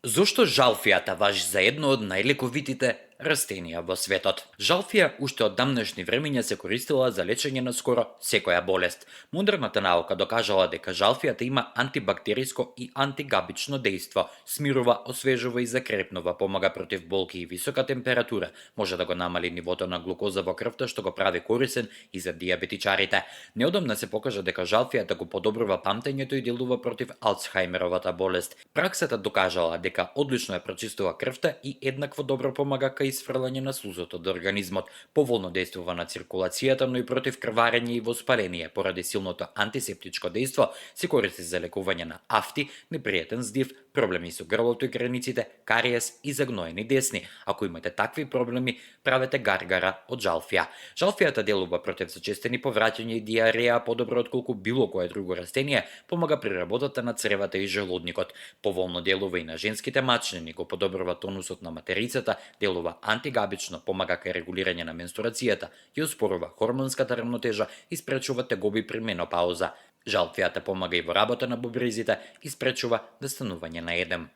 Зошто жалфијата важи за едно од најлековитите растенија во светот? Жалфија уште од дамнешни времиња се користела за лечење на скоро секоја болест. Модерната наука докажала дека жалфијата има антибактериско и антигабично дејство, смирува, освежува и закрепнува, помага против болки и висока температура, може да го намали нивото на глукоза во крвта што го прави корисен и за диабетичарите. Неодамна се покажа дека жалфијата го подобрува памтењето и делува против Алцхајмеровата болест. Праксата докажала дека одлично ја прочистува крвта и еднакво добро помага кај исфрлање на слузот од организмот, поволно дејствува на циркулацијата, но и против крварење и воспаление. Поради силното антисептичко дејство се користи за лекување на афти, непријатен здив, проблеми со грлото и границите, кариес и загноени десни. Ако имате такви проблеми, правете гаргара од жалфија. Жалфијата делува против зачестени повраќања и диареја подобро отколку било кое друго растение, помага при работата на цревата и желудникот. Поволно делува и на женските мачнини, го подобрува тонусот на материцата, делува антигабично, помага кај регулирање на менструацијата, ја успорува хормонската рамнотежа и спречува тегоби при менопауза. Жалфијата помага и во работа на бубрезите и спречува настанување на едем.